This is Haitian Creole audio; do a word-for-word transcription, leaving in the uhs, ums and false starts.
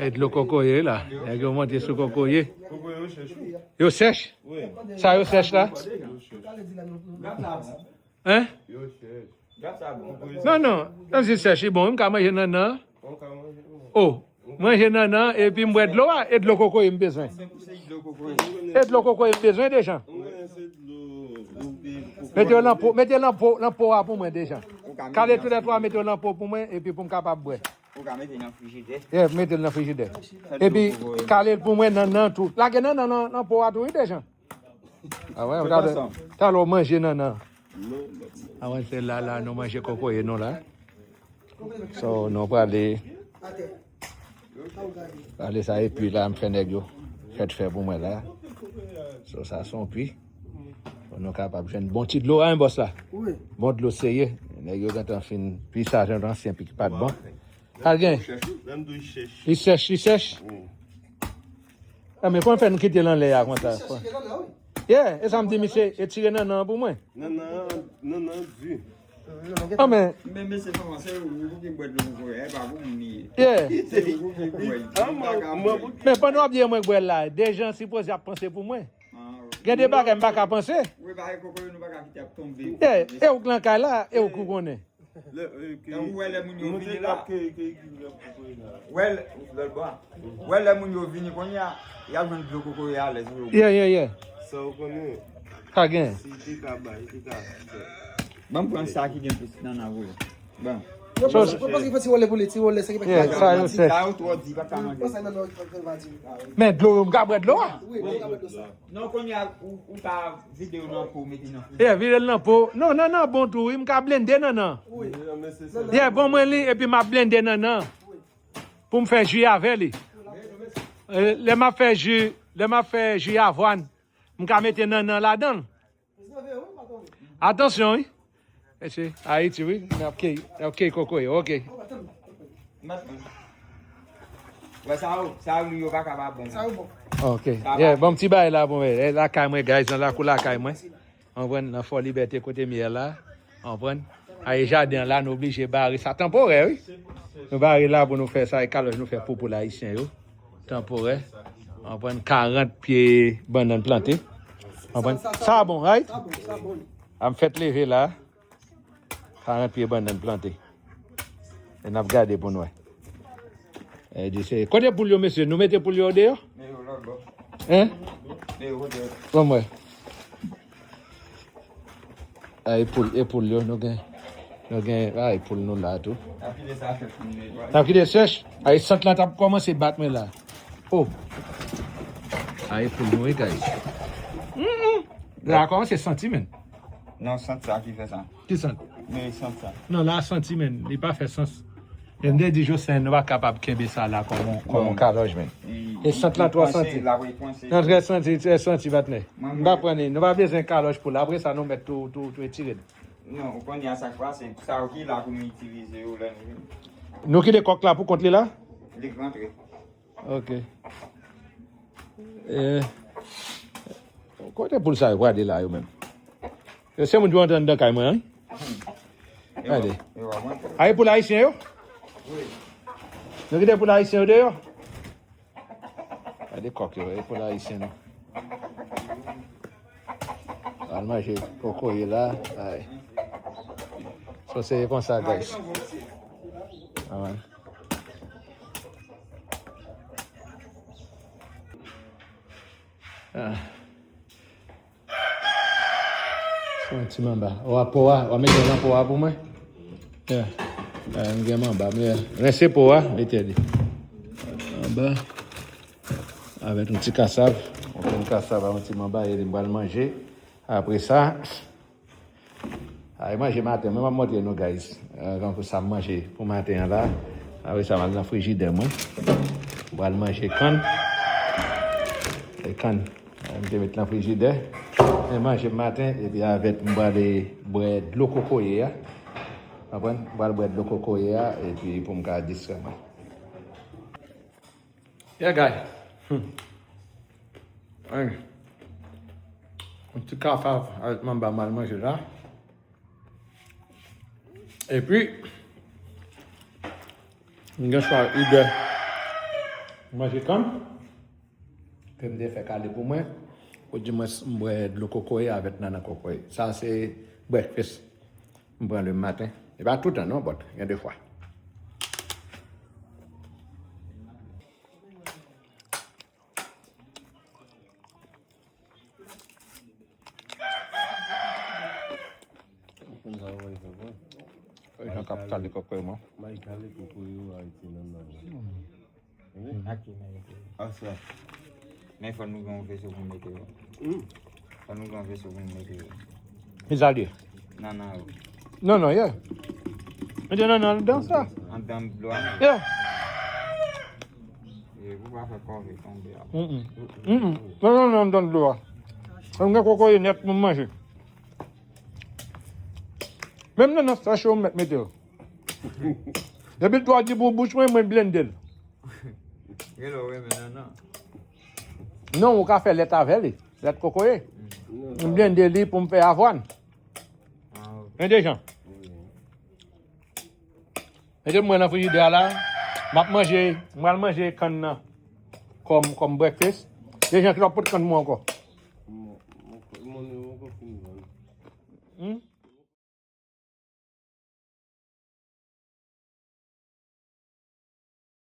E dlo kokoye la. Nèg yo monte sou kokoye. Kokoye yo chèch wi. Yo sèch? Wi. Sa yo sèch la? Yo chèch. Hein? Yo chèch. Non, non. Menm si sèch li bon, m ka manje nannan. Ou ka manje. Oh, manje nannan epi m bwè dlo a, e dlo kokoye m bezwen. E dlo kokoye m bezwen, Dejan. Mete yo nan po, mete nan po, nan po a pou mwen, Dejan. Kale tou lè twa, mete yo nan po pou mwen epi pou m kapab bwè. Ou ka mete nan frijidè. Yeah, mete l nan frijidè. Epi kale l pou mwen nannan tou. Lage nannan nan, nan po a tou, wi, Dejan. Ah ouais, talè w manje nannan. Ah ouais, se la la nou manje kokoye nou la. So nou prale prale sa epi la m fè nèg yo fèt fè pou mwen la. So sa se yon pi. Pou nou kapab jwenn bon ti dlo a, hein, bòs la. Bon dlo serye. Nèg yo gentan fin pi sa jan ansyen pi ki pa t bon. Pa gen. Li sèch, li sèch. Ah, men kòman fè nou kite l anlè a konsa? Yeah, e sa m di misye, etire nannan an pou mwen. Nannan, nannan di. Ah, men. Men mesye kòmanse, ou ki bwè dlo pou bwè, e pa pou moun li ye. Yeah. Se ou ki bwè. Men pandan w ap di mwen bwè la, Dejan sipoze ap panse pou mwen. Gen de bagay m pa ka panse. Wi, bagay kokoye nou pa ka kite ap tonbe. Yeah, e ou k lan kay la, e ou k ou konnen. Ou wè lè moun yo vini la. Wè lòt bò a. Wè lè moun yo vini kounye a, y ap jwenn dlo kokoye alèz wi. Yeah, yeah, yeah. Sa w konnen. Ka gen. Si te ka bay, te ka. Ban m pran sa ki gen plis nannan pou li. Ban. Mwen panse, mwen panse ki fè ti wòlè pou li, ti wòlè sa ki pa. Yeah, sa yo sèch. Sa yo twò di, pa ka manje. Men dlo yo, m ka bwè dlo a. Wi, dlo ka bwè dlo sa. Non, kounye a, ou, ou ka vide yo nan po, mete nan frijidè. Yeah, vide l nan po. Non, nannan bon tou, wi, m ka blende nannan. Wi. Yeah, ban mwen li, epi m ap blende nannan. Pou m fè ji avè li. Eh, lè m ap fè ji, lè m ap fè ji avwàn, m ka mete nannan ladan l. Atansyon, wi. Mesye, Ayiti, wi. N ap key, n ap key kokoye, ok. Wè sa yo, sa yo li yo pa ka pa bon. Sa yo bon. Ok. Yeah, bon, ti bagay la, bon, eh, lakay mwen, guys, nan lakou lakay mwen. Konprann, nan Fò Libète kote m ye la. Konprann? Ay jaden an la, nou oblije bare sa tanporè, wi. Nou bare la pou nou fè sa, e kalòj nou fè pou poul ayisyen yo. Tanporè. Konprann, karant pye bannann plante. Konprann? Sa bon, right? Sa bon, sa bon. A m fèt leve la. Karant pye bannann plante. E n ap gade pou n wè. E di se, kote poul yo, mesye? Nou mete poul yo deyò? Hein? Ban m wè. Ay, poul, e poul yo, nou gen, nou gen, ay, poul nou la tou. N ap kite sèch. Ay, sant lan t ap kòmanse bat mwen la. Oh. Ay, poul nou, wi, guys. Mm, mm. La kòmanse santi, men. Non, sant sa ki fè sa. Ki sant? Men sant sa. Non, la santi, men. Li pa fè sans. E m te di Jocelyn, nou pa kapab kenbe sa la kòm yon, kòm yon kalòj, men. E sant lan twò santi. L ap rekwanse. Nan trè santi, trè santi, patnè. M pa pran li. Nou pa bezwen kalòj pou l. Apre sa, nou mèt tou, tou, tou etire l. Non, ou konnen a sa k pase. Sa yo ki la pou nou itilize yo lè nou vini. Nou kite kòk la pou kont li la? Li k rantre. Ok. Eh, kote poul sa yo prale la yo menm? Yo se moun ki antre anndan kay mwen, wi. Gade. Ay, poul ayisyen yo? Nou kite poul ayisyen yo deyò? Gade kòk yo, e poul ayisyen nou. Al manje kokoye la. Ay. So se konsa, guys. Amen. Ah. Se yon ti manba. Ou a po a, ou a mete nan po a pou mwen. Yeah. Ah, m gen manba, men rense po a, mete li. Manba. Avèk yon ti kasav. Yon ti kasav a yon ti manba, e li m pral manje. Apre sa, ay, manje maten, mwen m ap montre nou, guys. Ah, tankou sa m manje pou maten an la. Apre sa, m al nan frijidè mwen. M pral manje kann. E kann. Ah, m te met nan frijidè. Men manje maten, epi avèk m prale bwè dlo kokoye a. Konprann? M pral bwè dlo kokoye a, epi pou m ka distrè mwen. Yeah, guy. Hmm. Ay. Yon ti kasav avèk manba m al manje la. Epi, m gen chwa ide. Manje kann ke m te fè kale pou mwen. Ou di mwen m bwè dlo kokoye avèk nannan kokoye. Sa se breakfast. M pran le maten. E pa toutan non, but gen de fwa. Jan k ap kale kokoye mwen. May kale kokoye yo Ayiti nan nan. Wi. Ak ki men mete yo. Asa. Men fò nou gen yon veso pou mete yo. Hmm. Fò nou gen yon veso pou mete yo. Ki sa l ye? Nannan yo. Non, non, yeah. Mete nannan anndan sa. Anndan dlo a. Yeah. E pou pa fè kòve tonbe a. Mm, mm. Mm, mm. Non, non, non, anndan dlo a. An gen kokoye nèt pou m manje. Menm nannan sa cho m mèt mete yo. Depi dlo a di pou bouch mwen, mwen blende l. Gen lè w renmen nannan. Non, ou ka fè lèt avè li. Lèt kokoye. M blende li pou m fè avwàn. Ah, ok. Men dejan. Mete mwen nan frijidè a la. M ap manje, m pral manje kann nan kòm, kòm breakfast. Dejan ki lòt pot kann mwen ankò.